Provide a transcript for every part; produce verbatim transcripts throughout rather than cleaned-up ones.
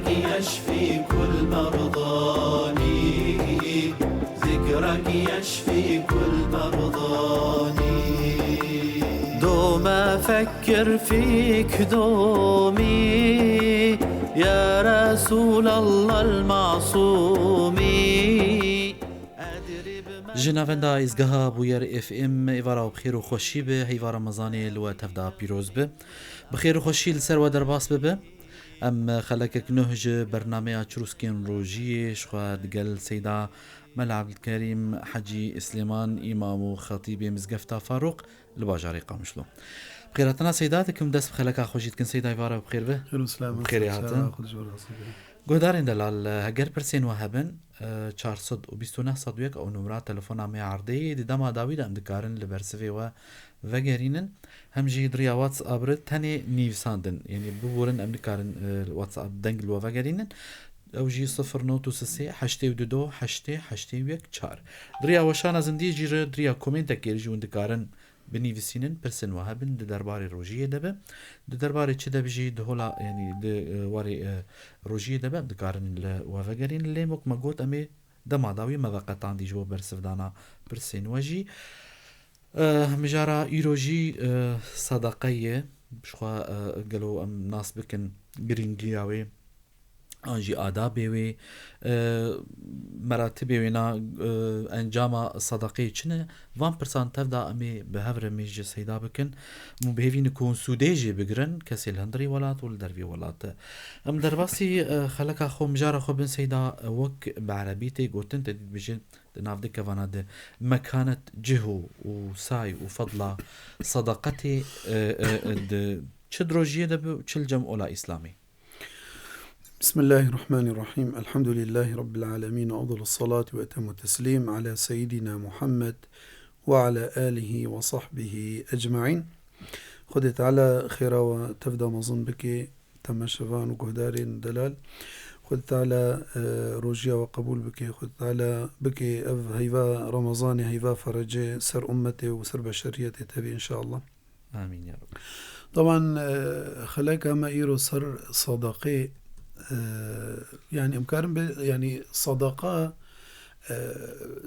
يشفي كل مرضاني، ذكرك يشفي كل مرضاني. دوم أفكر فيك دومي، يا رسول الله المعصومي. Ji navenda îzgeha Bûyer F M, êvara we bi xêr û xweşî be, heyva Remezanê li we tevda pîroz be. Bi xêr û xweşî li ser we derbas bibe. Em xelekek nuh ji bernameya Çirûskên Rojiyê ji xwe digel Seyda Mela Ebdulkerîm Hecî Silêman, îmam û xetîbê Mizgefta Farûq li bajarê Qamişlo. Bi xêrhatina Seyda dikim, dest bi xeleka xwe jî dikin. Seyda, êvara we bi xêr be. Xêr û silamet, Bi xêrê ser hatin. Çava xwe ji we razî be. Guhdarên delal, heger pirsên we hebin, e, çar sed û bîst û neh sed û yek ew numra telefona me erdê ye. Di dema dawî de em dikarin li bersivê we vegerînin. Hem jî di riya WhatsApp re tenê nivîsandin. Yanî biborin em nikarin, e, WhatsApp deng li we vegerînin. Ew jî sifir not û sisê heştê û du do heştê heştê û yek çar. Di riya weşana zindî jî re, di riya komêntekê re jî hûn dikarin binivîsînin, pirsên we hebin, di derbarê rojiyê de be. Di derbarê çi de be jî, di hola, yanî di, e, warê, e, rojiyê de be, em dikarin li we vegerînin. Lê wek me got, em ê dema dawî me veqetandî ji bo bersivdana pirsên we jî. E, mijara îro jî, e, sedeqe ye. Ji xwe, e, gelo em nas bikin girîngiya wê? An jî adabê wê, e, meratibê wê na, e, encama sadaqeyê çi ne? Van pirsan tev de em ê bi hev re mêj ji Seyda bikin. Û bi hêvî ne ku hûn sûdê jê bigirin, kesê li hundirê welat û li dervê welat de. Em derbasî, e, xeleka xwe, mijara xwe bin Seyda, e, wek bi erebî tê gotin, te dî dibêjin di nav di kevana de mekanet, cih û, û say û fedla sadaqetê, e, e, e, di çi di rojiyê de be û çi li cem ola Îslamê. بسم الله الرحمن الرحيم. الحمد لله رب العالمين، وأفضل الصلاة وأتم التسليم على سيدنا محمد وعلى آله وصحبه أجمعين. Xwedê Teala xêra we tevda mezin bike, temaşevan û guhdarên delal. Xwedê Teala, e, rojiya we qebûl bike. Xwedê Teala bike ev heyva Remezanê heyva ferece ser ummetê û ser beşeriyetê tevî, înşallah. Amîn ya Rabbi. Taban, e, xeleka me îro ser sadaqê, e, yanî em karin bê, yanî sadaqa, e,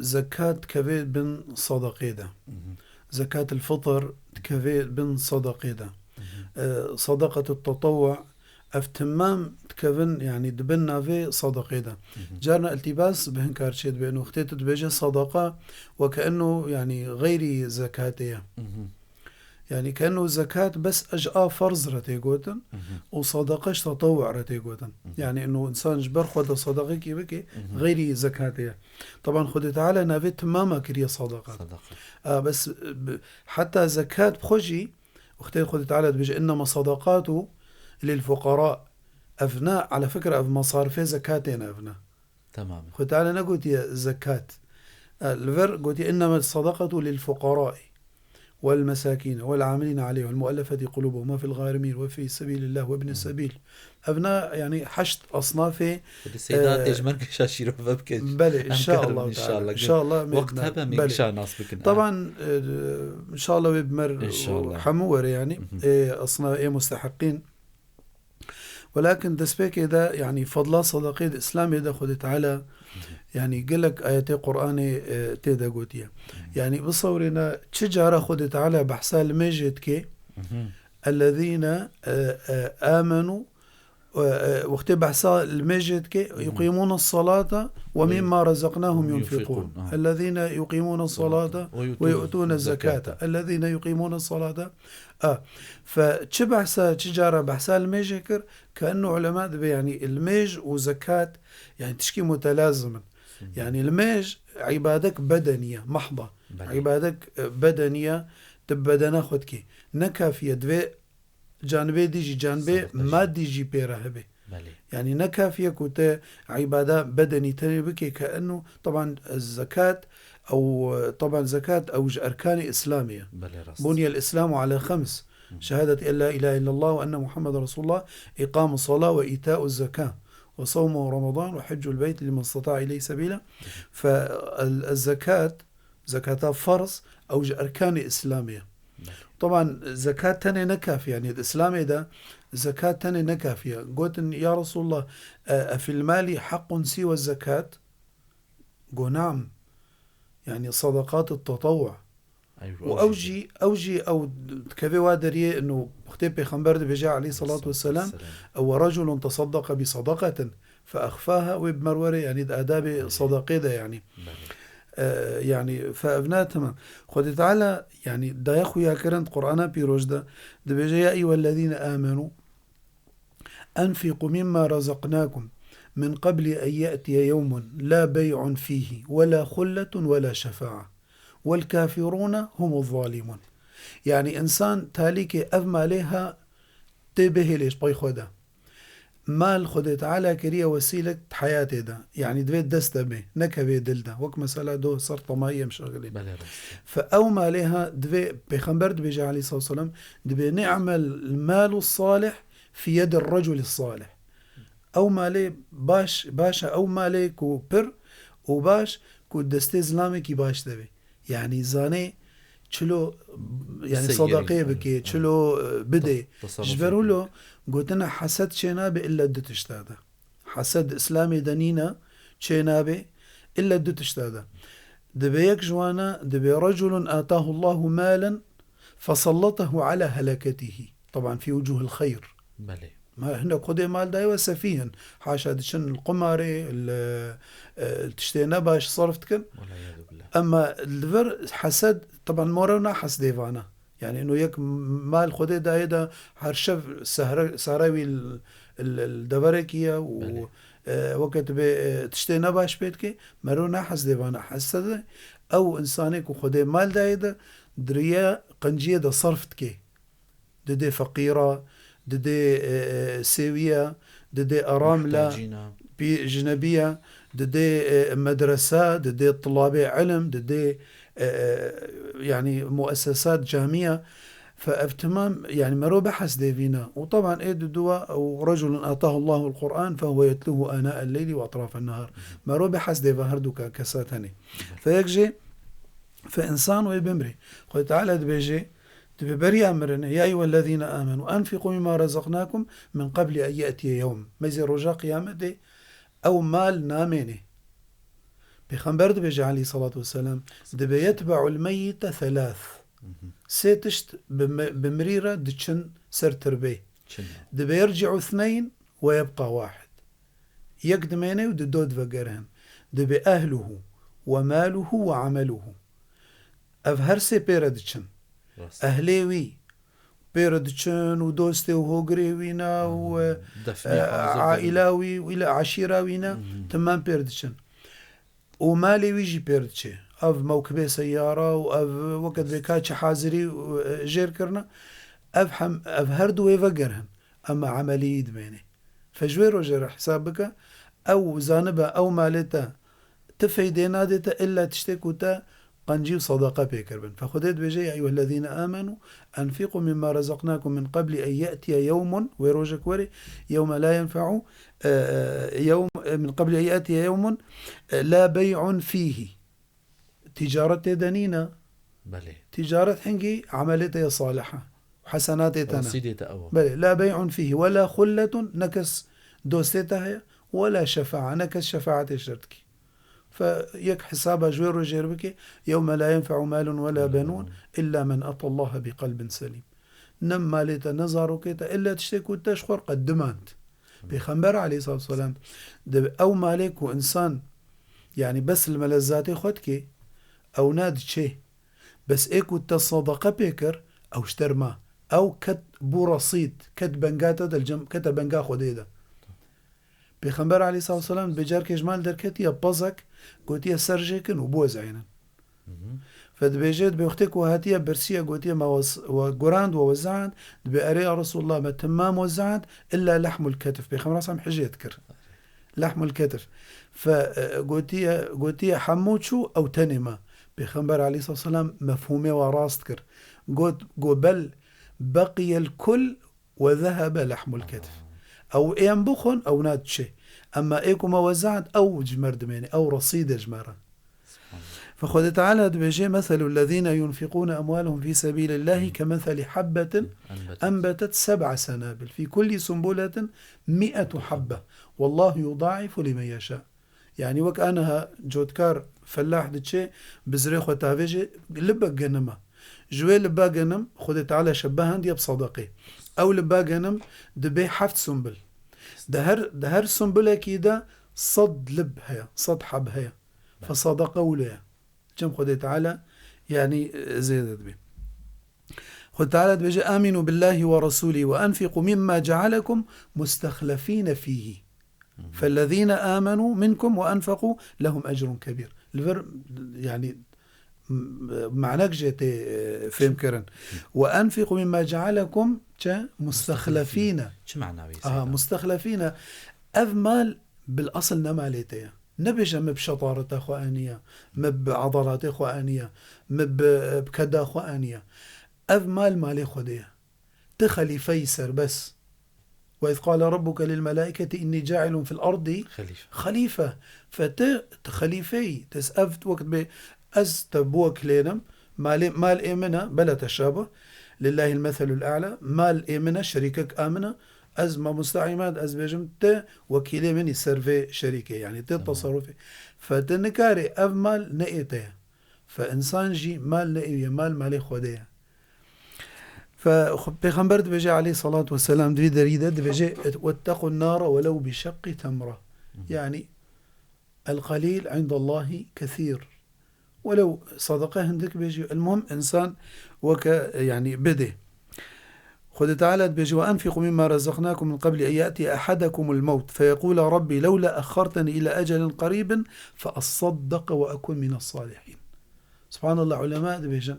zekat dikeve bin sadaqê de. Hı hı. Zekat el fitr dikeve bin sadaqê de. Hı hı. E, sadaqet el tetewwu, ev timam dikevin, yanî dibin navê sadaqê de. Hı hı. Carna iltîbas bi hin kar çê dibe. Wextê tu dibêje sadaqa, weke enno, yanî xeyrî zekatê ye. Hı hı. Yanî keno zekat bes ji a ferz re tê gotin Hı hı. û sadaqa ji tetewwu re tê gotin. Hı hı. Yanî eno însan ji ber xwe de sadaqekî bike, Hı hı. xeyrî zekatê ye. Taban Xwedê Teala navê timama kiriye sadaqa. Sadaqa. A, bes, bi, heta zekat bi xwe jî, wextê Xwedê Teala dibêje, "Innema sadaqatu lil fuqara." Ev ne, ala fikre ev masarifê zekatê ne ev ne. Tamam. Xwedê Teala negotiye zekat. E, li vir gotiye, "Innema sadaqatu lil fuqarai wal mesakîn wal amilîne aleyh wal muallefeti qulubuhum ve fil gharimîn ve fî sebîlillah ve ibni Hı. sebîl." Ev ne, yanî heşt asnafê, Xwedê Seyda e, tê ji me re gişa şîrove bike. Belê, Em inşallah karin, teala. inşallah. İnşallah me Waqt biner. hebe me Belê. gişa nas bikin. Taban, e, inşallah wê bi me re İnşallah. hemû were, yanî. Hı hı. E, asna ê musteheqîn. Welakin destpêkê de, yanî fedla sadaqê di Îslamê de Xwedê Teala, yanî gelek ayetê Qur'anê, e, tê de gotiye. Yanî bisewrêne çi cara Xwedê Teala behsa limêjê dike, Mhm. "Ellezîne, e, e, amenu", e, e, wextê behsa limêjê dike, Mhm. "Yuqîmûne salata ve Ve mimma razaqnahum hum yunfiqûn." yunfiqûn. Aha. "Ellezîne yuqîmûne salata ve yu'tûne zekata." "Ellezîne yuqîmûne salata." A, fe çi behsa, çi cara behsa limêjê kir, ke eno ulema dibe, yanî limêj û zekat, yanî tişkî mutelazim in. Hı. Yanî limêj îbadek bedenî ye, mahda. Belê. Îbadek, e, bedenî ye, tu bi bedena xwe dikî. Ne kafî ye, divê canibê dî jî, canibê Sadaka jî. madî jî pê re hebe. Belê. Yanî ne kafî ye ku te îbada bedenî tenê bikê, ke eno, taban, zekat, ew, taban, zekat, ew ji erkanê Îslamê ye. Belê, rast. Buniyel Îslamu ala xems. Hı. Şehadeti en la ilahe illallah ve enne Muhammeden Resulullah, îqamu sala ve îtau zeka ve savmu Ramadan ve heccul beyt limen istata'a ileyhi sebîla. Fe el, el zekat, zekata farz, ew ji erkanê Îslamê ye. Belê. Taban, zekat tenê ne kafî, yanî di Îslamê de zekat tenê ne kafiye. Gotin, "Ya Resulullah, e, e fil mali haqqun siwa zekat?" Go, "Naam." Yani sadaqat at-tatawwu. Eywa, û ew jî, ew jî, ew dikeve wa deriyê, ino wextê Pêxember dibêje aleyhissalatu vesselam, "Ew ve raculun tasaddaqa bi sadaqatin fe exfaha", wê bi merwerê, yani di adabê sadaqê de, yani. Belê. E, yani, fe evna, temam. Xwedê Teala, yani, daye xuyakirin di Qur'ana Pîroz de, dibêje, "Ya eyyuhellezîne amenu, enfiqu mimma razaqnakum min qabli en ye'tiye yevmun la bey'un fihi ve la xulletun ve la şefa'a. Vel kafirûne humuz zalimun." Yani, insan talîkê ev malê ha tê bihêlê ji pey xwe de. Mal Xwedê Teala kiriye wesîlek di heyatê de. Yani divê dest de bê, nekevê dil de. Wek mesela do ser temayî em şixilîn. Belê, rast e. Fe ew malê ha divê, Pêxember dibêje aleyhissalatu vesselam, dibê, "Ni'mel malu salih fi yedi raculi salih." Ew malê baş, baş e, ew malê ku pir û baş ku destê zilamekî baş de bê. Yani zanê çilo, yani sadaqê bike, çilo, e, bidê. Ji ber wilo gotina hesed çênabe illa du tişta de. Hesed Îslamê de nîne, çênabe illa du tişta de. Dibe yek ji wana, dibe reculun atahullahu malen fesallatahu ala helaketihi. Taban fi wucuhil xeyr. Belê. Ma hinek Xwedê mal daye we sefîh in. Haşa diçin li qumarê, li, e, li tiştê nebaş serf dikin. Wela iyadu billah. Emma li vir hesed, taban, mor e û nahesdê vana. Yani ino yek mal Xwedê daye de her şev sehre, sare wî li, li, li deverekî ye û, belê, e, weke tu bê, e, tiştê nebaş pê dike, mero nahesdê vana. Hesed e ew insanê ku Xwedê mal daye de diriye qenciyê de serf dike. Didê feqîra, didê, e, e, sêwiya, didê aramla, muhtacîna, pî-, jinebiya, didê, e, medresa, didê tulabê ilim, didê, e, e, yani muessesat, camiya. Fe ev temam, yani mero behesdê vîna. Û taban ê diduwa, "Ew reculun atahullahu l-Qur'an fehuve yetluhu ana'el leyli ve atrafen nehar." Mero behesdê ve her du ka-, kesa tenê. Fe yek jê, fe insan wê bimrê. Xwedê Teala dibêje, Dibê beriya mirinê, "Ya eyyuhellezîne âmenû, enfiqû mimma razaqnâkum min qebli en ye'tiye yewm." Meyzê roja qiyametê ew mal namênê. Pêxember dibêje aleyhissalatu vesselam, dibê, "Yetbe'ul meyyite thelâth." Sê tişt bi me-, bi mirî re diçin ser tirbê. Çin. Dibê, "Yerci'u thneyn ve yebqa wahid." Yek dimêne û di do divegerin. Dibê, "Ehluhu ve maluhu ve ameluhu." Ev her sê pê re diçin. Rast. Ehlê wî pê re diçin û dostê û hogirê wî ne û, e, aîla wî û île eşîra wî ne, timam pê re diçin. Û malê wî jî pê re diçe. Ev mewkibê seyara û ev weke dibê ka çi hazirî, e, jêr kirine. Ev hem, ev her du wê vegerin. Ema emelî dimêne. Fe ji wê rojê re hesab bike, ew zanibe, ew malê te ti feydê nadê te, illa tiştê ku te qencî û sadaqa pê kiribin. Fe Xwedê dibêje, "Ya eyyuhellezîne âmenû, enfiqû mimma razaqnâkum min qeblî en ye'tiye yewmun", wê rojek werê, "yewme la yenfe'u, e, e, yewm, e, min qeblî en ye'tiye yewmun, e, la bey'un fîhî." Ticaret tê de nîne. Belê. Ticaret hingî emelê te ye saliha. Hesenatê te ne. Resîdê te ew e. Belê. La bey'un fîhî ve la xulletun, ne kes dostê te heye, ve la şefa'a, ne kes şefaetê ji te re dikî. Fe yek hesaba ji wê rojê re bike, "Yewme la yenfe'u malun ve la benun, illa men atallaha bi qelbin selîm." Ne malê te, ne zarokê te, illa tiştê ku te ji xwe re qedimand. Pêxember aleyhissalatu vesselam, de ew malê ku insan, yani bes li melezzatê xwe dike, ew nadiçe. Bes ê ku te sadaqa pê kir, ew ji te re ma. Ew ket bû resîd, ket benga te de, li cem, kete benga Xwedê de. Pêxember aleyhissalatu vesselam bi carkê ji mal derketiye pezek, gotiye, "Ser jê kin û biwezayînin." Fe dibêje, dibê wextê ku hatiye birsiye, gotiye, "Me wez-, we gurand, we wezand?" Dibê, "Erê ya Resulullah, me timam wezand, illa lehmul ketif." Pêxember aleyhisselam hicê dikir. Lehmul ketif. Fe, e, gotiye, gotiye, "Hemû çû, ew tenê ma." Pêxember aleyhisselam mefhûmê wa rast kir. Got, go, "Bel beqiyel kul ve zehebe lehmul ketif." Ew ê em bixwin, ew nadiçe. Emma ê ku me wezand, ew ji me re dimêne, ew resîd e ji me re. Subhanallah. Fe Xwedê Teala dibêje, "Meselul lezîne yunfiqûne emwalehum fî sebîlillâhi kemeseli habbetin enbetet seb'a senâbil fî kullî sumbulatin mi'etu habbe. Wallâhu yudâ'ifu limen yeşâ." Yanî wek aniha cotkar, fellah diçe, bizrê xwe tavêje, libe genima. Ji wê liba genim, Xwedê Teala şebehandiye bi sedeqê. Ew liba genim dibe heft sumbul. Di her, di her sumbulekî de sed lib heye, sed heb heye. Fe sedeqe wilo ye. Çem Xwedê Teala, yanî, e, zêde dibe. Xwedê Teala dibêje, "Aminu billahi ve rasulî ve enfiqu mimma cealekum mustexlefîne fîhî. Fellezîne amenu minkum ve enfequ lehum ecrun kebîr." Li vir, yanî, m-, manek jê tê, e, fêm kirin. "Ve enfiqu mimma cealekum çi? Mustexlefîne." Çi mana wê? Aha, seyda? Mustexlefîne. Ev mal bil asl ne malê te ye. Nebêje, "Me bi şetareta xwe aniye, me bi edaletê xwe aniye, me bi, bi keda xwe aniye." Ev mal malê Xwedê ye. Tu xelîfeyî serbest. "Ve iz qale rabbuke lil melaiketi inni cailun fil ardi xelîfe." Xelîfe. Fe tu, tu xelîfeyî. Tu s-, ev wek bê ez te biwekilênim. Malê, mal ê min e, bela teşabûh. Lillahil meselul a'la. Mal ê min e, şerîkek a min e. Ez mamosta Îmad, ez bêjim, tu wekîlê min î ser vê şerîkê, yanî tu Tamam. Teserufê. Fe tu nikarî, ev mal ne ê te ye. Fe însan jî mal ne ê wî ye, mal malê Xwedê ye. Fe xwe-, Pêxember dibêje aleyhissalatu vesselam, di vî derî de dibêje, "Wettequn nara welew bi şeqqî temra." Hı hı. Yanî, "El qalîl indallahi kesîr." Welew sadaka hindik bêjî, el muhim însan weke, yanî, bidê. Xwedê Teala dibêje, "Ve enfiqu mimma razaqnakum min qabli en ya'tiye ahadekumul mewt, fe yequla Rabbi lewla axxarteni ila ecelin qarîbin, fe assaddaqa ve ekun minas salihîn." Subhanallah, ulema dibêjin,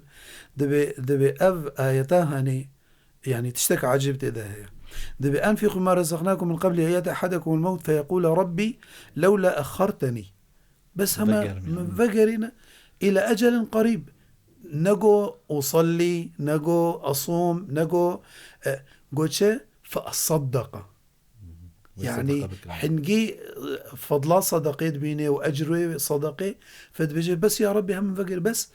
dibê, dibê ev ayeta hanê, yanî tiştek ecêb tê de heye. Dibê, "Enfiqu mimma razaqnakum min qabli en ya'tiye ahadekumul mewt, fe yequla Rabbi lewla axxarteni." Bes hema Vegerîne. Min vegerîne. Île ecelin qarîb. Nego usallî, nego asûm, nego, e, goçe fe esaddaqa. Hı hı. Ve Yani, sadaka bikira. Hingî, e, fadla sadaqê dibîne û ecrê sadaqê, fe dibêje, "Bes ya Rabbî, hem min vegir, bes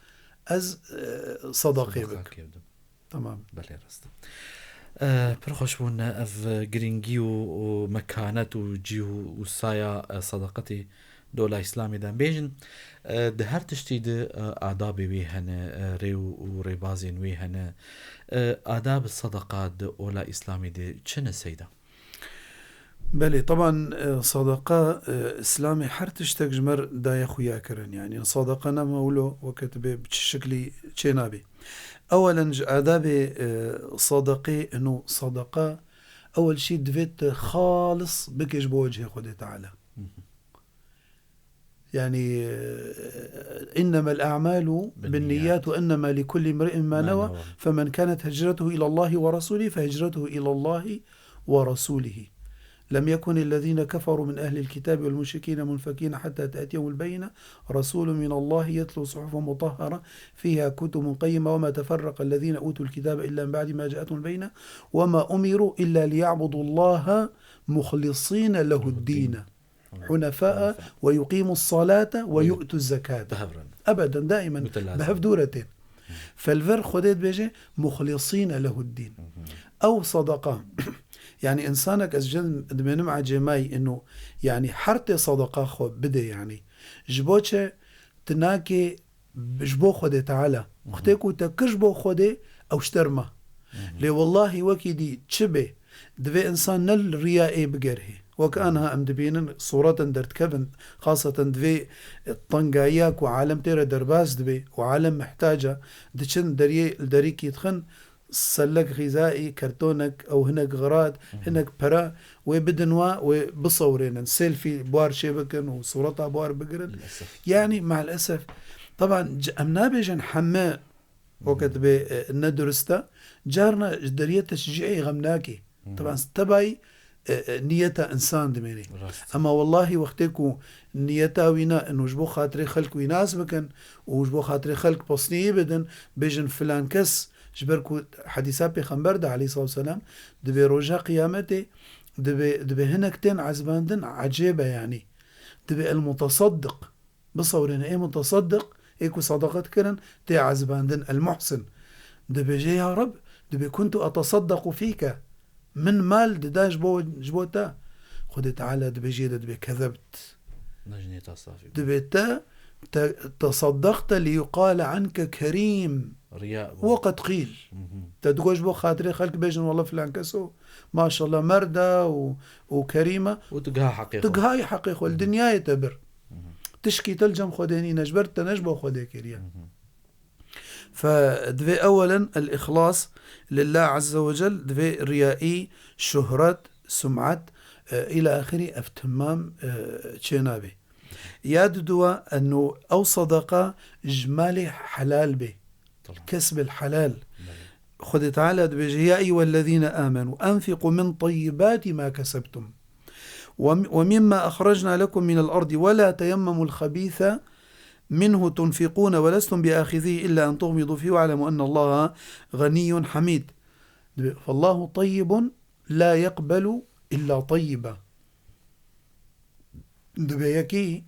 ez, e, sadaqê Sadaka bikim." kevdim. Tamam. Belê, rast e. Eh, pir xweş bûn ev girîngî û, û mekanet û cî û, û saya, eh, sedaqetê di ola Îslamê de. Bêjin, eh, di her tiştî de, eh, adabê wê hene, eh, rê û, û rêbazên wê hene. Eh, adab sedeqa di ola Îslamê de çi ne seyda? Belê, teban, e, sadaqa, e, Îslamê her tiştek ji me re daye xuya kirin. Yanî sadaqa nema wilo weke tu bê bi çi şiklî çê nabê. Ewelen ji adabê, e, sadaqê, ino sadaqa, ewel şî divê tu xalis bikê ji bo wecihê Xwedê Teala. Hı hı. Yani, e, "İnnemel a'malu binniyat ve innema likulli imri'in ma newa, femen kanet hicretuhu ilallahi ve rasulihi fe hicretuhu ilallahi ve rasulihi. Lem yekunillezine keferu min ehlil kitabi vel müşrikine munfekine hatta te'tiyehumul beyine. Resulun minallahi yetlu suhufen mutahhara fiha kutubun qayyima ve ma teferrakallezine utul kitabe illa min ba'di ma ca'ethumul beyine ve ma umiru illa liya'budullaha muhlisine lehuddine." Hunefa'a ve yuqimus salate ve yu'tuz zekate. Ebeden, daimen bi hev dûre tên. Fel vir Xwedê dibêje, "Muxlisîne lehuddîn." Ew sadaqa, yani, insanek ez jin dimênim ecêmayî ino, yani, her tê sadaqa xwe bidê, yani. Ji bo çi? Tu nakê ji bo Xwedê Teala. Xwedê ku te kir ji bo Xwedê, ew ji te re ma. Lê wellahî wekî dî çi bê, divê insan ne li riya ê bigerhê. Wek aniha em dibînin sûretin derdikevin, xaseten divê tengayiya ku alem tê re derbas dibe û alem mihtac e, diçin deriyê, li derîkî dixin, selek xîzayî, kertonek, ew hinek xirad, hinek pere, wê bidin wa, wê bisewrênin. Selfie buhar çê bikin û sureta buhar bigirin. Lilesef. Yani, maalesef. Taban, c-, em nabêjin heme weke dibê, e, ne durist e. Carna ji deriyê teşcî'ê xem nake. Taban, tebayî, e, e, niyeta insan dimêne. Rast. Ema wellahî wextê ku niyeta wî ne, ino ji bo xatirê xelk wî nas bikin û ji bo xatirê xelk pesniyî bidin, bêjin filan kes, ji ber ku hedîsa Pêxember de aleyhissalatu vesselam, dibê roja qiyametê, dibê, dibê hinek tên ezibandin, ecêb e yanî. Dibê el-mutesaddiq. Bisewrêne, ê mutesaddiq, Ê ku sadaqa dikirin, tê ezibandin. El-Muhsin. Dibêje, ya Reb, dibê kuntu etasaddequ fîke. Min mal dida ji bo, ji bo te. Xwedê Teala dibêje de dibê kezebt. Nejnê tasafî. Dibê te, te, tesaddaqte li yuqale anke kerîm. Riya bû. Weqed qîl. Mhm. Te digot ji bo xatirê xelk bêjin, wela filan keso, maşallah, merd e û, û kerîm e. Û tu giha heqê xwe. Tu gihayî heqê xwe, li dinyayê te bir. Mhm. Tişkî te li cem Xwedê nîne, ji ber te ne ji bo Xwedê kiriye. Mhm. Fe divê ewelen el-îxlas lillah azze ve cel, divê riyayî, şuhret, sum'et, e, îla axirî ev timam, e, çênabe. Ya diduwa, eno ew sadaqa ji malê helal bê. Tamam. Kesbil helal. Belê. Xwedê Teala dibêje, ya eyyuhellezîne amenû enfiqû min teyyibâti ma kesebtum. Ve, ve mimma axracna lekum minel ardi ve la teyemmemu'l-xebîse minhu tunfiqûne ve lestum biâxizîhî illa en tuğmidû fîhî ve'lemû ennallaha ganiyyun hamîd. Dibê, fallahu teyyibun la yeqbelu illa teyyiba. Dibê yekî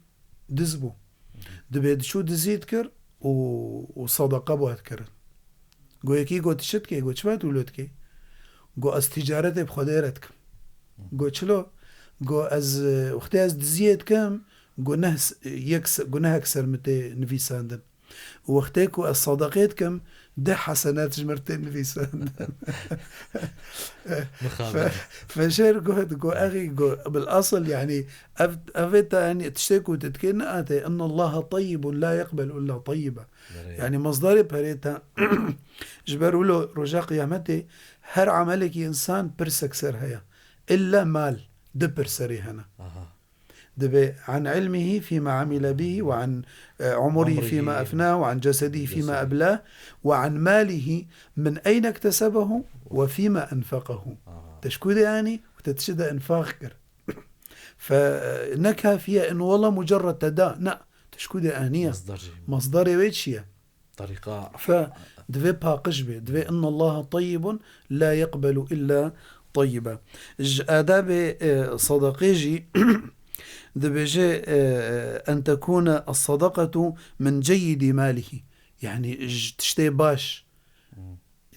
diz bû. Dibê diçû dizî dikir û, û sadaqa bo dikirin. Go yekî go tu çi dikê? Go çima tu wilo dikê? Go ez tîcaretê bi Xwedê re dikim. Go çilo? Go ez, e, wextê ez diziyê dikim, guneh s-, yek se-, gunehek ser min tê nivîsandin. Wextê ku ez sadaqê dikim, deh hesenat ji min tê nivîsandin. Mixabin. Fe-, Feşer got, got, exî, got, bil asıl, yani, ev, ev ê te, yani, tiştê ku tu dikê, ne ate, inna Allaha tayyibun la yeqbelu illa tayyiba. Belê. Yani, mazdarê perê te, ji ber wilo roja qiyametê, her emelekî insan pirsek ser heye. İlla mal, di pir serê hene. Aha. Dibê, an ilmihi fîma amile bihî ve an, e, umurihi fîma efna ve an cesedîhi fîma ebla ve an malihi min eyne iktesebehu ve fîma enfeqehu. Aha. Te ji ku de anî û te çi de enfaq kir? Fe, e, ne kafiye in wela mucerred te da. Na, te ji ku de aniye? Masdar jî. Masdarê wê çi ye? Tariqa. Fe, divê paqij be. Divê inna Allaha tayyibun la yeqbelu illa tayyiba. Ji adabê, e, sadaqê jî dibêje, e, en tekune as-sadaqatu min ceyyidi malihi. Yani, ji tiştê baş. Hmm.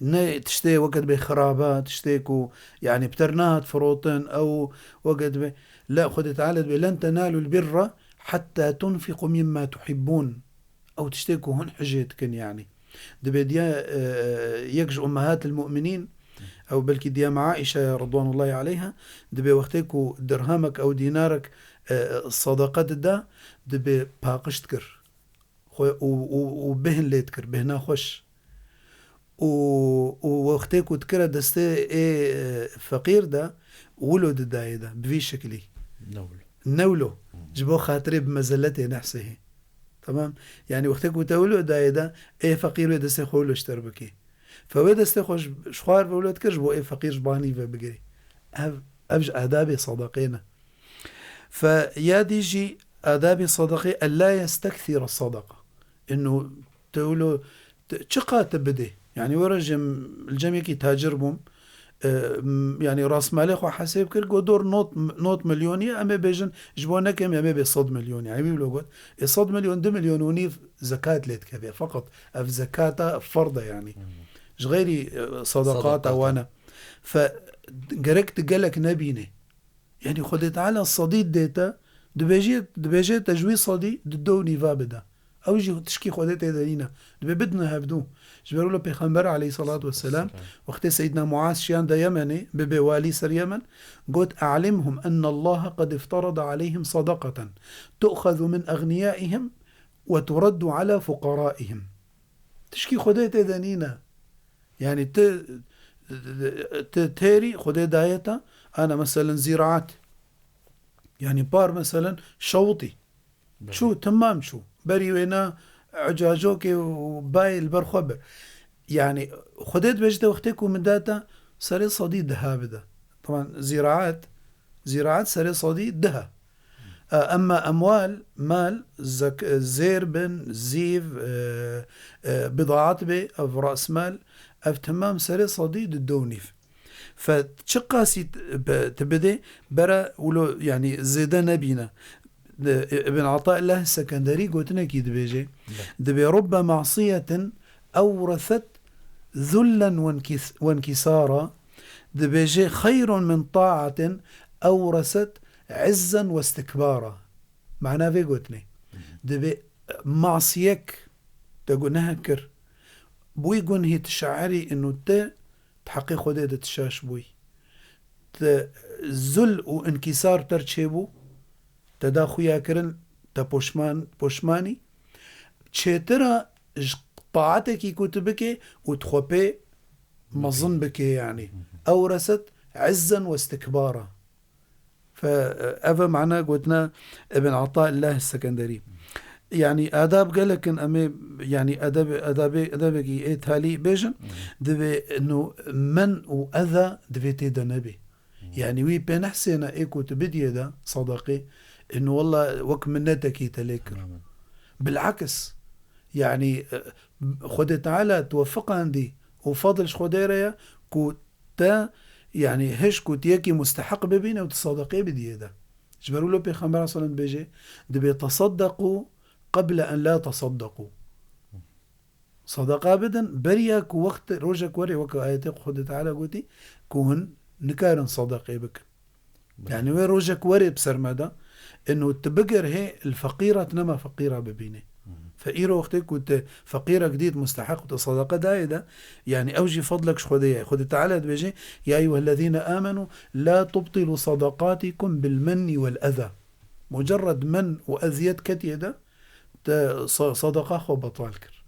Ne tiştê weke dibê xirab e, tiştê ku, yani, bi te re nehat firotin, ew weke dibê. La, Xwedê Teala dibê, "Len tenalul birra hatta tunfiqu mimma tuhibbun." Ew tiştê ku hûn hijê dikin, yani. Dibê diya, e, yek ji ummehatil mu'minîn, ew belkî diya me Aîşe ya, ridwanullahi aleyha, dibê wextê ku dirhemek ew dînarek, e, sadaqa dida, dibê paqij dikir. Xwe û, û, û bêhn lê dikir, bêhna xweş. Û, û wextê ku dikire destê ê, e, feqîr de, wilo didayê de, bi vî şekilî. Ne wilo. Ne wilo. Hmm. Ji bo xatirê bi mezeletê nehsê hê. Tamam? Yani wextê ku te wilo dayê de, ê feqîr wê destê xwe wilo ji te re bikê. Fe wê destê xwe ji, ji xwe re wilo dikir, ji bo ê feqîr ji banî ve bigirê. Ev, ev ji adabê sadaqê ne. Fe ya dî jî adabê sadaqê, ella yestekthira sadaqa. Ino te wilo, te, çiqa te bidê? Yani were jim, li cem yekî tacir bûm, e, m-, yani rasmalê xwe hesêb kir, got dor not, not milyonî, em ê bêjin, ji bo nekem em ê bê sed milyonî. Yani wî wilo got, ê sed milyon, du milyon û nîv zekat lê dikeve. Feqet ev zekata ferd e yani. Hmm. Ji xeyrî, e, sadaqata Sadaqata. Wan e. Fe gerek tu gelek nebînê. Yani Xwedê Teala sedî didê te, dibêjê, dibêjê te ji wî sedî di do û nîva bide. Ew jî tişkî Xwedê tê de nîne. Dibê bidine hevdû. Ji ber wilo Pêxember aleyhissalatu vesselam, Vesselam. Wextê Seyyidina Muaz şiyande Yemenê, bibe walî ser Yemen, got, "E'limhum ennallaha qed iftarada aleyhim sadaqaten tu'xezu min egniyâihim ve turaddu ala fuqarâihim." Tişkî Xwedê tê de nîne. Yani ti, ti têrî Xwedê daye te, ana meselen zîraet. Yani par meselen şewitî. Belê. Çû, timam çû. Berî wêna ecacokê û bayê li ber xwe bir. Yani Xwedê dibêje te wextê ku min da te serê sedî diha bide. Taban zîraet, zîraet serê sedî diha. E, emma emwal, mal, zek-, zêr bin, zîv, e, e, bidaat bê, ev rasmal, ev temam serê sedî di do û nîv. Fe çiqasî t-, be-, tu bidê, bere wilo, yani zêde nebîne. Di-, Ibn Ataillah Sekenderî gotinekî dibêje, dibê, "Rubbe masiyetin ewreset zullen wenkis-, wenkisara", dibêje, "Xeyrun min taatin ewreset izzen we istikbara." Mana vê gotinê. Dibê masiyek te guneh kir, bûyî gunhî tu şairî inu te di heqê Xwedê de tu şaş bûyî. Te zul û inkîsar ter çêbû, te da xuya kirin, te poşman, poşmanî. Çêtira ji taatekî ku tu bikê û tu xwe pê mezin bikê, yanî. Ewreset izzen we istikbara. Fe, ev e mana gotina Ibn Ataillah Sekenderî. Yanî adab gelek in, em ê, yanî edeb, edabê, edebekî ê talî bêjin, divê inu men û eza divê tê de nebê. Yanî wî pê nehsêne ê ku tu bidiyê de sadaqê, inu wella wek minnetekî te lê kir. Temamen. Bilakis, yanî, e, Xwedê Teala tu we fiqandî û fadl ji Xwedê re ye ku te, yanî, hişk û tu yekî musteheq bibîne û tu sadaqê bidiyê de. Ji ber wilo Pêxember sallallahu aleyhi ve sellem dibêje, dibê, "Tesaddeqû qeble en la tesaddeqû." Sadaqa bidin, beriya ku wext, rojek were, wek ayetê Xwedê Teala gotî, ku hûn nikarin sadaqê bikin. Belê. Yanî wê rojek were bi ser me de, inu tu bigir hê li feqîra tu nema feqîra bibînê. Fe îro wextê ku tu feqîrek dît musteheq û tu sadaqa dayê de, yanî ew jî fadlek ji Xwedê ye. Xwedê Teala dibêje, "Ya eyyuhellezîne amenû la tubtilû sadaqatikum bil menni wel eza." Mucerred men û eziyet ketiye de, te sa-, sadaqa xwe betal kir.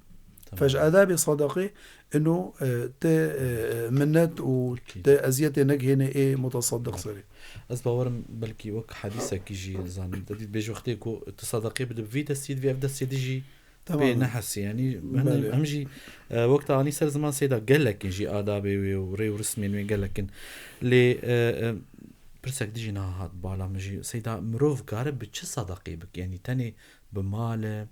Tamam. Fe ji adabê sadaqê ino, e, te, e, minnet û Ekîd. Te eziyetê negihêne ê mutasaddiq serê. Ez bawerim belkî wek hedîsekî jî zanim. Te dît bêje wextê ku tu sadaqê bide bi vî destî, divê ev destê di jî Tamam. Pê nehesî. Yanî Belê. Em jî, e, wek te anî ser ziman Seyda gelek in jî adabê wê û rê û rismên wê gelek in. Lê, e, e, pirsek dijî niha hat bala min jî. Seyda, mirov kare bi çi sadaqê bike? Yanî tenê bi mal e,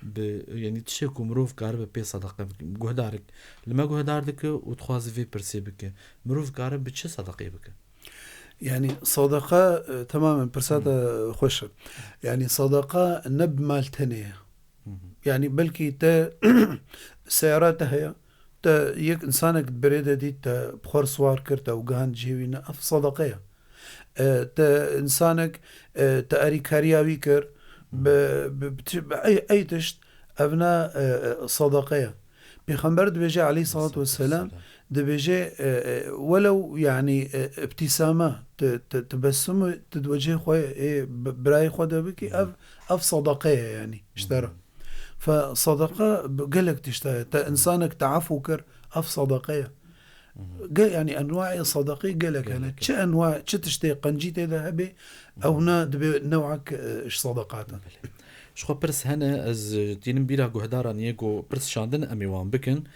bi, yanî tiştê ku mirov karibe pê sadaqe bike. Guhdarek li me guhdar dike û dixwaze vê pirsê bike. Mirov kare bi çi sadaqê bike? Yanî sadaqa, e, temamen pirsa te xweş e. Yanî sadaqa ne bi mal tenê ye. Yanî belkî te seyara te heye, te yek insanek di birê de dît, te bi xwe re siwar kir, te û gihand cihê wî ne, ev sadaqe ye. E, te insanek, e, te erîkariya wî kir, bi, bi, bi ti-, bi ey, ey tişt, ev ne, e, e, sadaqe ye. Pêxember dibêje aleyhissalatu vesselam, dibêje, e, e, welew, yanî, e, ibtîsame, te, te, tebessum, tu di wecihê xwe ê bi-, birayê xwe de bikî, ev, ev sadaqe ye, yanî, ji te re. Fe sadaqa bi gelek tişta ye. Te insanek te efû kir, ev sadaqa ye. Ge-, yanî enwaê sadaqê gelek hene. Gelek. Çi enwa, çi tiştê qencî tê de hebe, ew ne dibe newek, e, ji sadaqat e. Belê. Ji xwe pirs hene, ez, e, tînim bîra guhdaran yê ku pirs şandin, em ê wan bikin.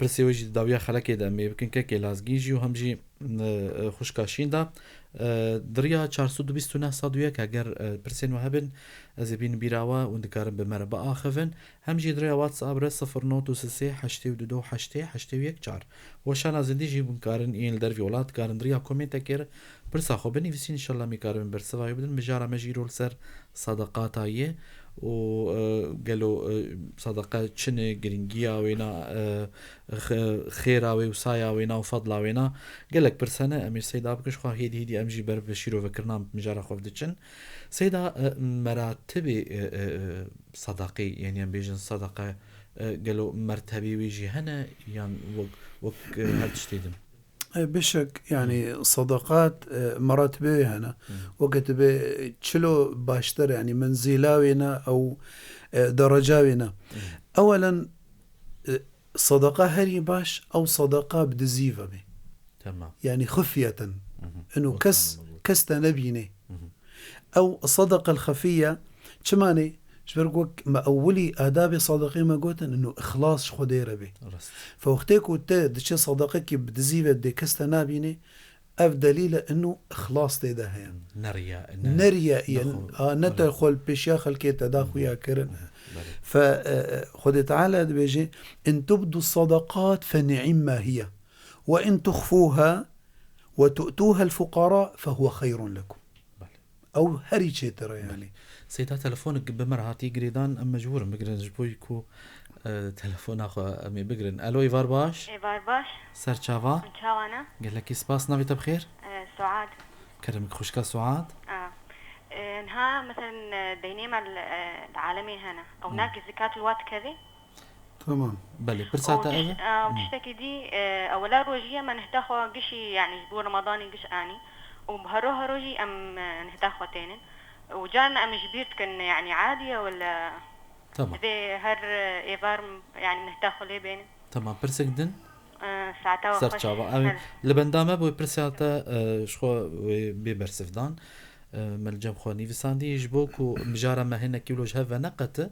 Pirsê wê jî di dawiya xelekê de em ê bikin, kekê Lazgîn jî û hem jî e, e, xwişka Şînda, e, di riya çar sed û bîst û neh sed û yek eger, e, pirsên we hebin, ez ê bînim bîra we û dikarin bi me re biaxivin. Hem jî di riya WhatsApp re sifir not û sê heştê û du heştê heştê û yek çar. Weşana zindî jî hûn karin yên li dervî welat dikarin di riya komêntekê re pirsa xwe binivîsîn, înşallah em ê karibin bersiva wê bidin. Mijara me jî îro li ser sadaqata ye û, e, gelo, e, sadaqa çi ne, girîngiya wê na, e, xe-, xêra wê û saya wê na û fadla wê na gelek pirs hene. Em ê Seyda bikin, ji xwe hêdî hêdî em jî ber bi şîrovekirina mijara xwe diçin. Seyda, e, meratibê, e, e, e, sadaqê, yanî em bêjin sadaqa, e, gelo mertebê wê jî hene yan wek, wek, e, her tiştê din? E, bêşek, yanî sadaqat, e, meratibê wê hene. Weke tu bê çilo baştir, yanî menzîla wê ne ew, e, dereca wê ne. Ewelen, e, sadaqa herî baş, ew sadaqa bi dizî ve bê. Tamam. Yanî xifyeten. Ino kes, kes te nebînê. Ew sadaqel xefiye, çima ne? Ji ber ku me ewilî adabê sadaqê me gotin, ino ixlas ji Xwedê re bê. Rast. Fe wextê ku te diçe sadaqekî bi dizî ve dê kes te nabînê, ev delîl e ino ixlas tê de heye. Ne riya, ne, ne riya, ne, a, ne te xwe li pêşiya xelkê te da xuya kirin. Belê. Fe, e, e, Xwedê Teala dibêje, "In tubdu sadaqat fe ni'imma hiye. Ve in tuxfuha ve tu'tuha el-fuqara fe huve xeyrun lekum." Belê. Ew herî çêtir e yani. Seyda, telefonik bi me re hatiye girêdan, em mecbûr in bigirin ji bo ku, e, telefona xwe em ê bigirin. Alo, êvar baş. Êvar baş. Ser çava. Çawa ne? Gelekî spas, navê te bi xêr? E, Suad. Kerem, xwişka Suad. A. E, niha, meselen, e, deynê me li, e, li alemê hene. Ew Hmm. nakê zekat li wa dikeve? Tamam. Belê, pirsa te ev e? Û tiş-, e, û Hmm. tiştekî dî, e, ewela rojî em nehta xwe gişî, yani ji bo Remadanê giş anî. Û bi hero hero jî em, e, nehta xwe tênin. Û carna em ji bîr dikin, yani adî ye wela Tamam. divê her, e, êvar, yani nehta xwe lê bênin? Tamam, pirsek din? E, saeta we Ser xweş. çava. Ew Belê. li benda me bû, pirsa te, e, ji xwe wê bê bersivdan. E, me li cem xwe nivîsandî, ji bo ku mijara me hinekî wilo ji hev ve neqete,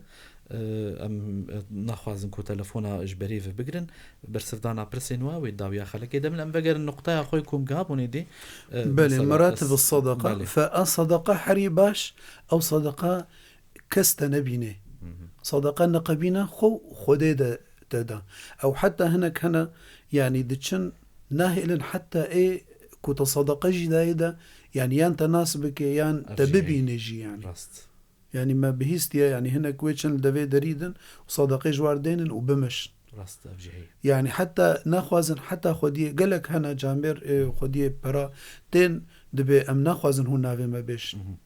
e, em, e, naxwazin ku telefona ji berê ve bigirin. Bersivdana pirsên we wê dawiya xelekê de bin. Em vegerin nuqtaya xwe ku em gihabûnê dê, e, Belê, mesela, meratib es-, sadaqa. Belê. Fe a sadaqa herî baş, ew sadaqa kes te nebîne. Hı hı. Sadaqa neqebîne xwe û Xwedê de te da. Ew heta hinek hene, yani diçin nahêlin heta ê ku te sadaqa jî dayê de, yani yan te nas bike, yan Ev te jî heye. bibîne jî yani. Rast. Yani me bihîstiye, yani hinek wê çin li devê derî din û sadaqê ji war dênin û bimişin. Rast, ev jî heye. Yani heta naxwazin, heta xwediyê, gelek hene camêr, e, xwediyê pera tên dibê em naxwazin hûn navê me bêjin. Mhm.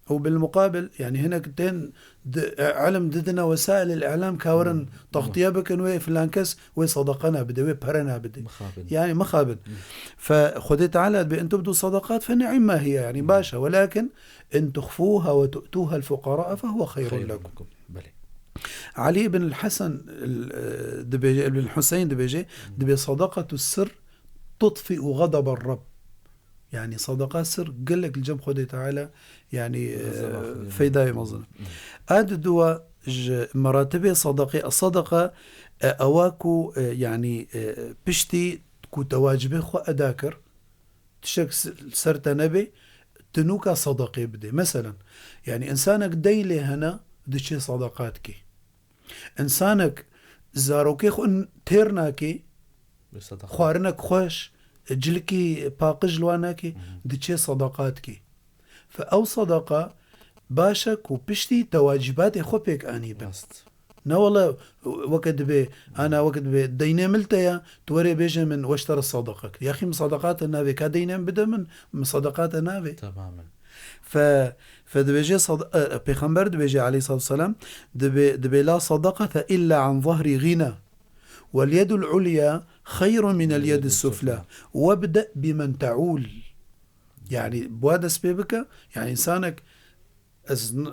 Û bil muqabil, yani hinek tên di, e, ilim didine wesailil îlam ka werin Hmm. taxtiye bikin wê filan kes wê sadaqa nabide, wê pere nabide. Mixabin. Yani mixabin. Hmm. Fe Xwedê Teala dibê, "In tubdu sadaqat fe ni'imma hiye", yani Hmm. baş e. Welakin "In tuxfuha ve tu'tuha al-fuqara fe huve xeyrun Xeyrun lekum." lekum. Belê. Ali ibn al-Hasan, e, dibêje, ibn al-Huseyn dibêje, Hmm. dibê, "Sadaqatu sir tutfi'u ghadaba Rabb." Yani sadaqa sir gelek li cem Xwedê Teala, yani, e, Zevaq, feyda ye mezin. Hmm. A di dua ji meratibê sadaqê, sadaqa, e, ewa ku, e, yani, e, piştî ku te wacibê xwe eda kir, tiştek s-, ser te nebe, tu nûka sadaqê bidê. Meselen, yani, insanek deyn lê hene, diçê sadaqa dikê. Insanek zarokê xwe n-, têr nakê, Wê sadaqa. xwarinek xweş, cilikî paqij li wan nakê, Mhm. diçê sadaqa dikê. Fe ew sadaqa baş e ku piştî te wacîbatê xwe pêk anî bin. Rast. Ne wele weke dibê, ana weke dibê deynê min li te ya, tu werê bêje min we ji te re sadaqa kir. Yaxî min sadaqa te navê, ka deynê min bide min, min sadaqa te navê. Temamen. Fe, fe dibêje sad-, e, e, Pêxember dibêje aleyhissalatu vesselam, dibê, dibê la sadaqate illa an zahri ghina. Wel yedul ulya xeyrun minel yedis sufla. Webde bimen teul. Yani, bi wa dest pê bike, yani, insanek, ez n-,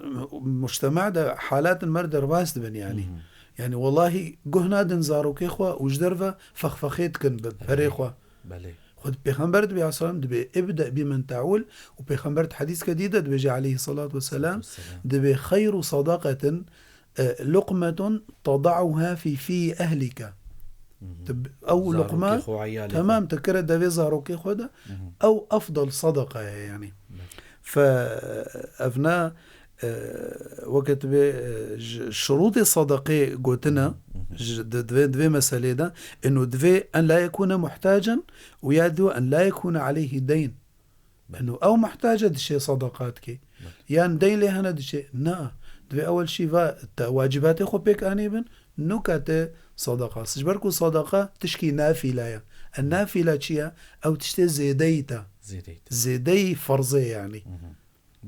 mujtema de halatên me re derbas dibin, yani. Mhm. Yani, wellahî, guh nadin zarokê xwe û ji derve fexfexê dikin bi perê Belê. xwe. Belê. Xwe di Pêxember dibê, aleyhisselam, dibê, "Ibde bimen teul", û Pêxember di hedîske dî de dibêje, aleyhissalatu vesselam, Vesselam. dibê, "Xeyru sadaqatin, e, luqmetun tada'uha fî fî ehlike." Mhm. Tu b-, ew Zarokê luqma, xwe, eyalê xwe. Temam, tu kire devê zarokê xwe de, Mhm. ew efdal sadaqa ye, yani. Evet. Fe evna, e, weke tu bê, e, ji şurûtê sadaqê gotine, Mhm. ji, di, divê, divê meselê de, inu divê en la yekûne muhtacen û ya diwa en la yekûne aleyhî deyn. Belê. Eno ew muhtac e, dişê sadaqa dikê. Belê. Yan deyn lê hene, dişê. Na. Divê ewel şî va te wacîbatê xwe pêk anî bin, nuka te sadaqa. Ji ber ku sadaqa tişkî nafîle ye. E, nafîle çi ye? Ew tiştê zêdeyî te. Zêdeyî te. Zêdeyî ferzê, yanî. Mhm.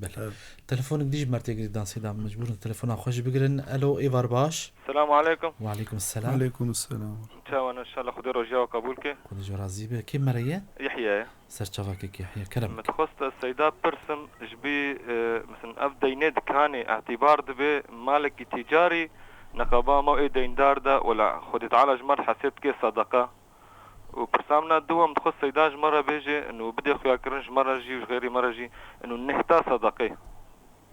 Belê. Evet. Telefonik dî ji me re tê girêdan, Seyda, mecbûr in telefona xwe jî bigirin. Elo, êvar baş. Selamu aleykum. Wa aleykum selam. Aleykum selam. Çawa ne, inşallah Xwedê rojiya we qebûl ke. Xwedê ji we razî be. Kê me re ye? Yehya ye. Serçavakek Yehya, kerem. Min dixwest ez Seyda pirsim, ji bî, e, mesela ev deynê dikanê îtîbar dibe malekî tîcarî, neqeba me û ê deyndar de, wela Xwedê Teala ji me re hesêb dike sadaqa. Û pirsa min a dû, em dixwest Seyda ji me re bêje, û bidê xuyakirin ji me re jî û ji xêrî me re jî, û nehta sadaqê.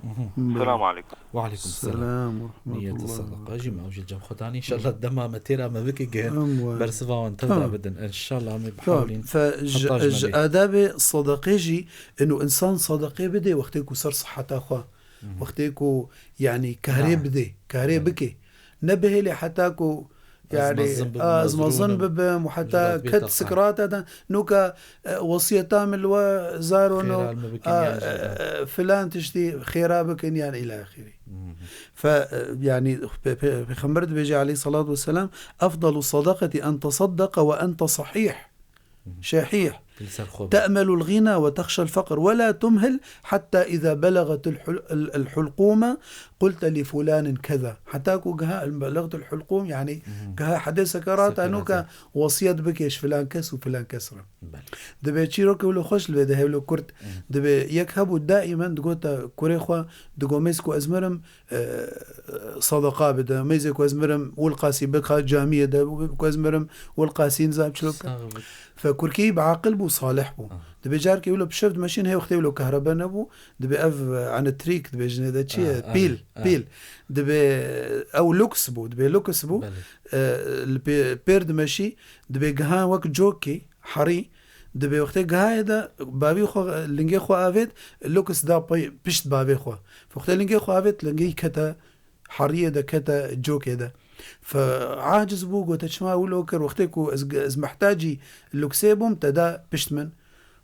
Mhm. Belê. Selamu aleykum. Wa aleykum selam. Selam ve rahmetullah. Niyeta sadaqa jî me ew jî cem xwe danî. Înşallah dema me têra me bike, geh Em we. bersiva wan tev da Tamam. bidin. Înşallah em ê Tamam. bihewlîn Fe ji, heta ji ji me bê. adabê sadaqê jî, inu insan sadaqê bidê wextê ku ser siheta xwe, Mhm. wextê ku, yanî, karê Naam. bidê, karê Belê. bike. Ne bihêlê heta ku, Yani, mezin bibim, a, ez ez mezin rûnim, bibim û heta ji dest bê ket teqan. Sikrata de, nuka, e, wesiyeta min li we zarono, Xêra li me bikin a, yan jî, e, filan tiştî xêra bikin yan îlâ axirî. Mhm. Fe, e, yani, pe-, pe-, Pêxember dibêje aleyhissalatu vesselam, "Efdalu sadaqati en tesaddaqa ve ente sahih." Mhm. Şehîh. Li ser xwe be. "Te'melul ghina ve texşel feqr ve la tumhil hatta iza belagat el hul-, el, el hulqûme qulte li fulanin keza." Heta ku giha el belagat el hulqûm, yani Mhm. giha hedê sekerata, Sekerata. Nuka wasiyet bike ji filan kes û filan kes re. Belê. Dibê çîrokê wilo xweş li vê de hewlo kurt. Mhm. Dibê yek hebû daimen digote kurê xwe, digo mêz ku ez mirim, e, sadaqa bide. Mêzê ku ez mirim, wilqasî bika camiyê de, ku ez mirim, wilqasî nizam çilo bike. Sax bit. Fe kurkî bi aqil bû, salih bû. Ah. Dibê carkê wilo bi şev dimeşîn, hê wextê wilo kehrebe nebû. Dibê ev, e, elektrik, dibê jinê de çi ye? Ah, ah, pîl, ah. Pîl. Dibê ew luks bû, dibê luks bû. Belê. E, li pê-, pêr dimeşî, dibê gihan wek cokê, herî, dibê wextê gihayê de bavî xwe, lingê xwe avêt, luks da pey-, pişt bavê xwe. Wextê lingê xwe avêt, lingê kete heriyê de, kete cokê de. Fe aciz bû, gote, "Çima wilo kir? Wextê ku ez, ez mehtacî luksê bûm, te da pişt min."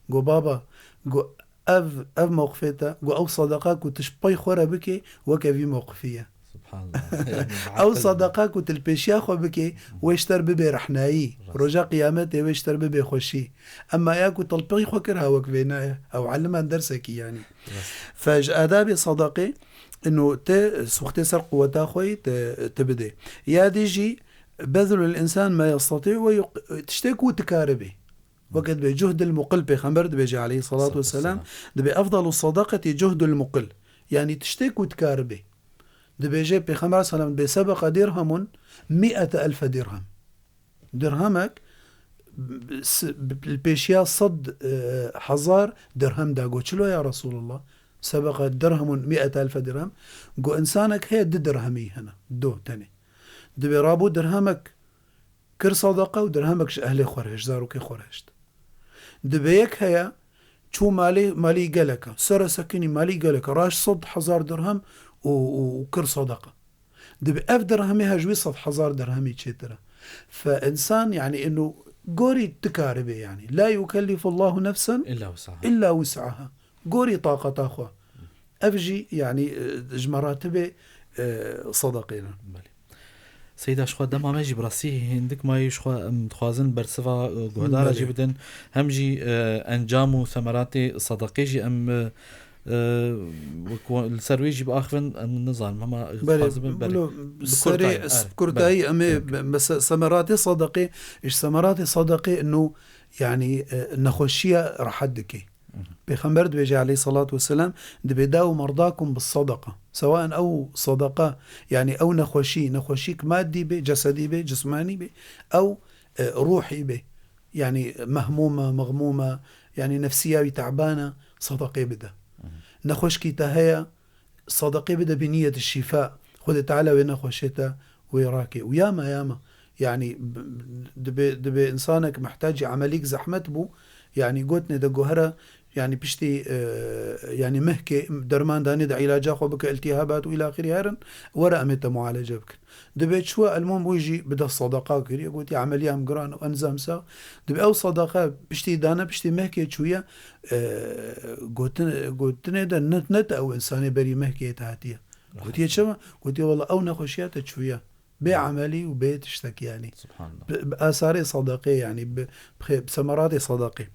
Go, "Baba," go, "ev, ev mewqifê te," go, "ew sadaqa ku tu ji pey xwe re bikê, weke vî mewqifî ye." Subhanallah. Yani, Ew aqil. Sadaqa ku tu li pêşiya xwe bikê, wê ji te re bibe rehnayî. Rast. Roja qiyametê wê ji te re bibe xweşî. Emma ya ku tu li pey xwe kir, ha wek vê naye. Ew eliman dersekî yani. Rast. Fe ji adabê sadaqê, ino te wextê ser quweta xwe yî te, te bidê. Ya dî jî, "Bezlul insan ma yestatî ve yuq-", tiştê ku tu karibî. Weke dibê cuhdil muqil, Pêxember dibêje aleyhissalatu vesselam, Vesselam. Dibê efdalu sadaqeti cuhdul muqil. Yani tiştê ku tu karibî. Dibêje Pêxember sallam, dibê sebeqa dirhemun mi'ete elfe dirhem. Dirhemek s-, li pêşiya sed, e, hezar dirhem da. Go, "Çilo ya Resulullah? Sebeqa dirhemun mi'ete elfe dirhem." Go, "Însanek heye du dirhemî hene. Du tenê." Dibê rabû dirhemek kir sadaqa û dirhemek ji ehlê xwe re, ji zarokê xwe re hişt. Dibê yek heye, çû malê, malî gelek e, sere sekinî malî gelek e, raş sed hezar dirhem û, û, û kir sadaqa. Dibê ev dirhemê he ji wî sed hezar dirhemî çêtir e. Fe însan, yani, ino gorî tu karibê, yani. La yukellifullahu nefsen Illa wus'aha. Illa wus'aha. Gorî taqeta xwe. Ev jî, yani, e, ji meratibê, e, sadaqê ne. Belê. Seyda, ji xwe dema me jî bi rastî hindik mayî, ji xwe em dixwazin bersiva, e, guhdara Belê. Jî bidin. Hem jî, e, encam û semeratê sadaqê jî em, e, e, wek wa-, li ser wê jî biaxivin, em nizanim, hema Belê, dixwazin bin berê. Bilo, bi serê kurtayî, s-, erê, kurtayî belê, em ê belê. Be-, be-, se-, semeratê sadaqê, ji semeratê sadaqê ino, yani, e, nexweşiya rehet dike. Mhm. Pêxember dibêje aleyhissalatu vesselam, dibê "Dawu merdakum bis sadaqa." Sewaen ew sadaqa, yani ew nexweşî, nexweşîk maddî be, cesedî be, cismanî be, ew, e, ruhî be. Yani mehmûm e, mexmûm e, yani nefsiya wî te'ban e, sadaqê bide. Mhm. Nexweşkî te heye, sadaqê bide bi niyet şîfa. Xwedê Teala wê nexweşê te wê rake. Û yama, yama. Yani, b-, b-, dibê, dibê insanek mihtacî emelîk zehmet bû. Yani, gotinê de gohera, yani, piştî, e, yani, mehkê derman danê de îlaca xwe bike, iltihabat û îlaxirî herin, were em ê te mualece bikin. Dibê çûye, elmûm wî jî bi dest sadaqa kiriye, gotiye, "Emeliyam giran û enzam sax." Dibê ew sadaqa piştî dane, piştî mehkê çûye, e, gotin-, gotinê de ne, ne te ew insanê berî mehkê te hatiye. Gotiye, "Çima?" Gotiye, "Wela ew nexweşiya te çûye. Bê emelî û bê tiştek yani." Subhanallah. Bi, bi asarê sadaqê yani, bi, bi xê-, bi semeratê sadaqê.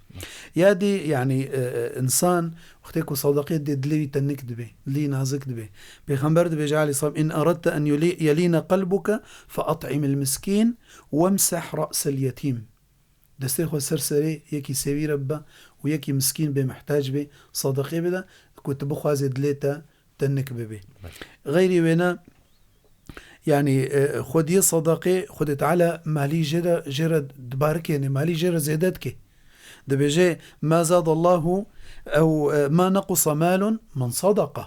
Ya dî yani, e, e, insan wextê ku sadaqê dê dilê wî te nik dibe, dilê wî nazik dibe. Pêxember dibêje aleyhisselam, "In eradte en yuli-, yelîne qelbuke fe at'imil miskîn wemseh ra'sel yetîm." Destê xwe ser serê yekî sêwî re bibe û yekî miskîn bê, mihtac bê, sadaqê bide, ku tu bixwazê dilê te, te nik bibê. Belê. Xeyrî wêne, yani, e, xwediyê sadaqê, Xwedê Teala malî jê re, jê re dibarikêne, malî jê re zêde dike. Dibêje, "Ma zadallahu ew, e, ma nequsa malun min sadaqa."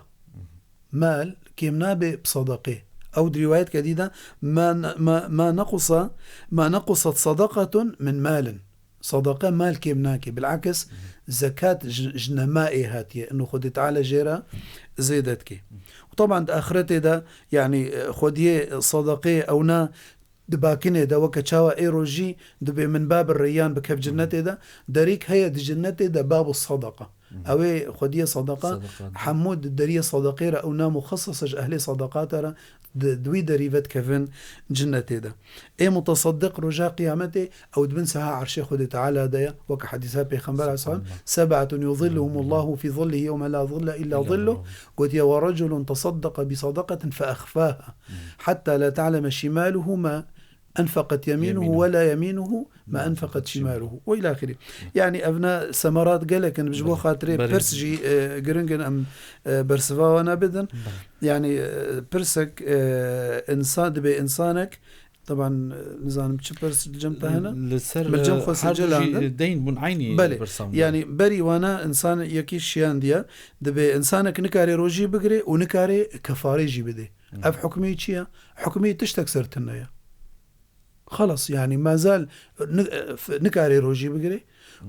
Mal kêm nabe bi sadaqê. Ew di rîwayetke dî de, "Ma, ma, ma nequsa, ma nequsat sadaqatun min malin." Sadaqa mal kêm nake. Bilakis, zekat ji, ji nemaê hatiye. Ino Xwedê Teala jê re zêde dike. Û teban di axiretê de, yani, e, xwediyê sadaqê ewna Di bakinê de weke çawa ê rojî dibê min babir reyyan bikev cinnetê de, derîk heye di cinnetê de babu sadaqa. Ew ê xwediyê sadaqa, hemû di deriyê sadaqê re ew na muxessisa ji ehlê sadaqata re di, di wî derî ve dikevin cinnetê de. Ê mutasaddiq roja qiyametê ew di bin seha erşê Xwedê Teala de ye, weke hedîsa Pêxember aleyhisselam, "Seb'atun yuzilluhumullahu fi zillihi yevme la zille illa zilluh." Gotiye, "Ve reculun tasaddaqa bi sadaqatin fe exfaha hatta la ta'leme şimaluhu ma enfeqet yeminuhu ve la yeminuhu ma enfeqet şimaluhu." Ve ila ahirî. Yani evna semerat gelek in, ji bo xatirê pirs jî, e, giring in, em, e, bersiva wana bidin. Yani, e, pirsek, e, insan, dibê insanek, taban, e, nizanim çi pirs li cem te hene? Li ser, Min cem e, xwe her du sicil jî andin. Deyn bûn eynî Belê. Pirsan bûn. Yani berî wana insan yekî şiyandiye, dibê insanek nikare rojî bigire û nikare kefarê jî bide. Ev hukmî çi ye? Hukmî tiştek ser tune ye. Xelas, yani, mazal ni-, f-, nikarê rojî bigire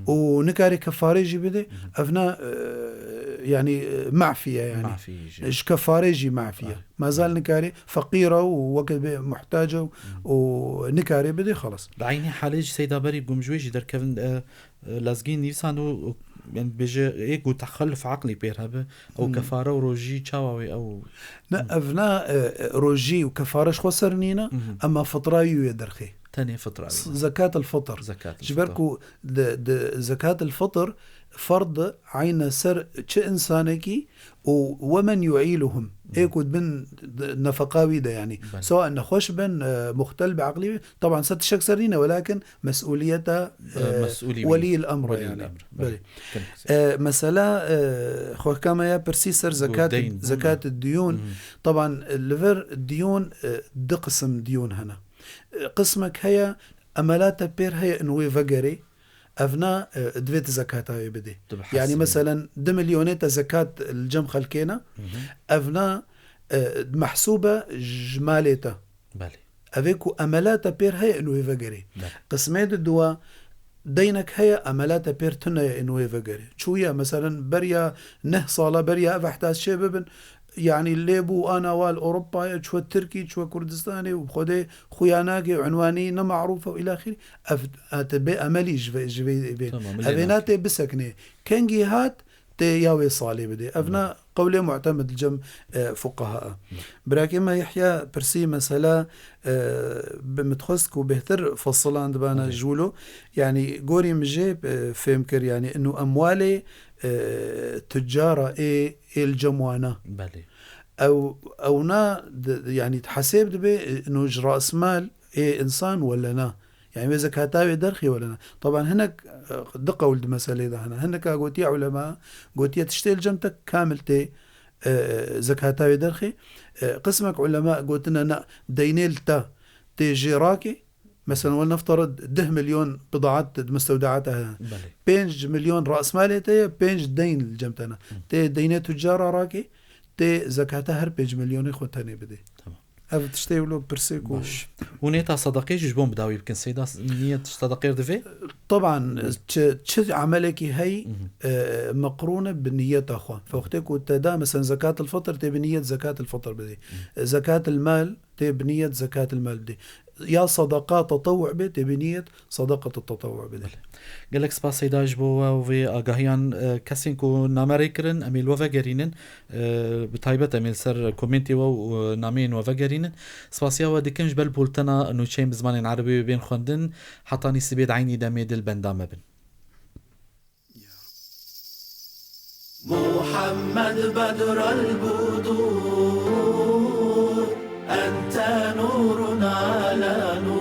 û nikarê kefarê jî bide, ev na, e, yani, e, mafî ye, yani. Mafî jî. Ji kefarê jî mafî ye. Mazal nikarê feqîr e û weke bê muhtac e û, û nikarê bide, xelas. Di eynî halê jî Seyda berî gum ji wê jî derkevin, e, Lezgî nivîsand û, yani, bêje, ê ku texelluf eqlî pêr hebe, ew kefare û rojî çawa wê ew? Ne, ev na, e, e, rojî û kefare ji xwe ser nîne, ema fitra wî wê derxê. Tenê fitra wî. Zekat el fitr. Zekat el fitr. Ji ber ku di, di zekat el fitr ferd eyne ser çi insanekî û we men yu'îluhum. Ê ku dibin nefeqa wî de, yani. Belê. Sewa nexweş bin, e, muxtel bi eqlî wî. Taban ser tiştek ser nîne, welakin mesûliyeta, e, e, mesûlî wî. Welî el emr, welî el emr. Belê. Belê. E, mesela, e, xwehka me ya pirsî ser zekat, deyn, zekat diyûn. Taban, e, li vir diyûn, e, du qisim diyûn hene. E, qismek heye, emelate pêr heye in wê vegerê, Evna, e, divê tu zekata wê bidê. Tu bi Yani, hesibê. Meselen, du milyonê te zekat li cem xelkê ne, evna, e, mehsûbe ji malê te. Belê. Evê ku emela te pêr heye in wê vegerê. Belê. Qismê di dua, deynek heye emela te pêr tune ye in wê vegerê. Çûye, meselen, beriya neh sala, beriya ev ehdas çê bibin, Yani lê bû ana wa li Ewropayê, çû Tirkî, çû Kurdistanê û bi Xwedê xuya nake, unwanî ne marûf e û îlaxîr. Ev, ev te bê emelî ji vê, ji vê, vê. Tamam, lê Ev ê nake. Na tê biseknê. Kengî hat, tê ya wê salê bidê. Ev na qewlê mu'temed li cem, e, fuqaha e. Birakê me Yehya pirsî mesela, e, bi min dixwest ku bêhtir fesilan dibana Tabii. Ji wilo. Yani gorî min jê, e, fêm kir, yani inu emwalê, e, tucara ê ê li cem wana. Belê. Ew, ew na di, yani hesêb dibe, e, ino ji rasmal ê insan wele na. Yani wê zekata wê derxî wele na. Taban hinek, e, di qewl di meselê de hene. Hineka gotiye ulema, gotiye tiştê li cem te kamil tê, e, zekata wê derxî. E, qismek ulema gotine na, deynê li te tê jê rakê, Mesela, ولنفترض deh milyon bidaat di mustewdaata hene. Belê. Pênc milyon rasmalê te ye, pênc deyn li cem te ne. Tê deynê tucara rakê, tê zekata her pênc milyonê xwe tenê bidê. Tamam. Ev tiştê wilo pirsê ku Baş. Û niyeta sadaqê jî ji bo min bi dawî bikin. Seyda, niyet sadaqê divê? Taban, çi, çi emelekî hey, e, meqrûne bi niyeta xwe. Wextê ku te da, mesela, zekat el-fitr, tê bi niyet zekat el-fitr bidê. Zekat el-mal, tê bi niyet zekat el-mal bidê. Ya sadaqa tatawwu bê, tê bi niyet sadaqat tatawwu bidê. Gelek spas Seyda ji bo we û vê agahiyan, e, kesên ku name rê kirin, em ê li we vegerînin, e, bi taybet em ê li ser komêntê we û, e, nameyên we vegerînin. Spasiya we dikin ji ber li pultena nûçeyên bi zimanên erebî wê bên xwendin, hetanî sibê di eynî demê di li benda me bin. محمد بدر البدور، أنت نور على نور.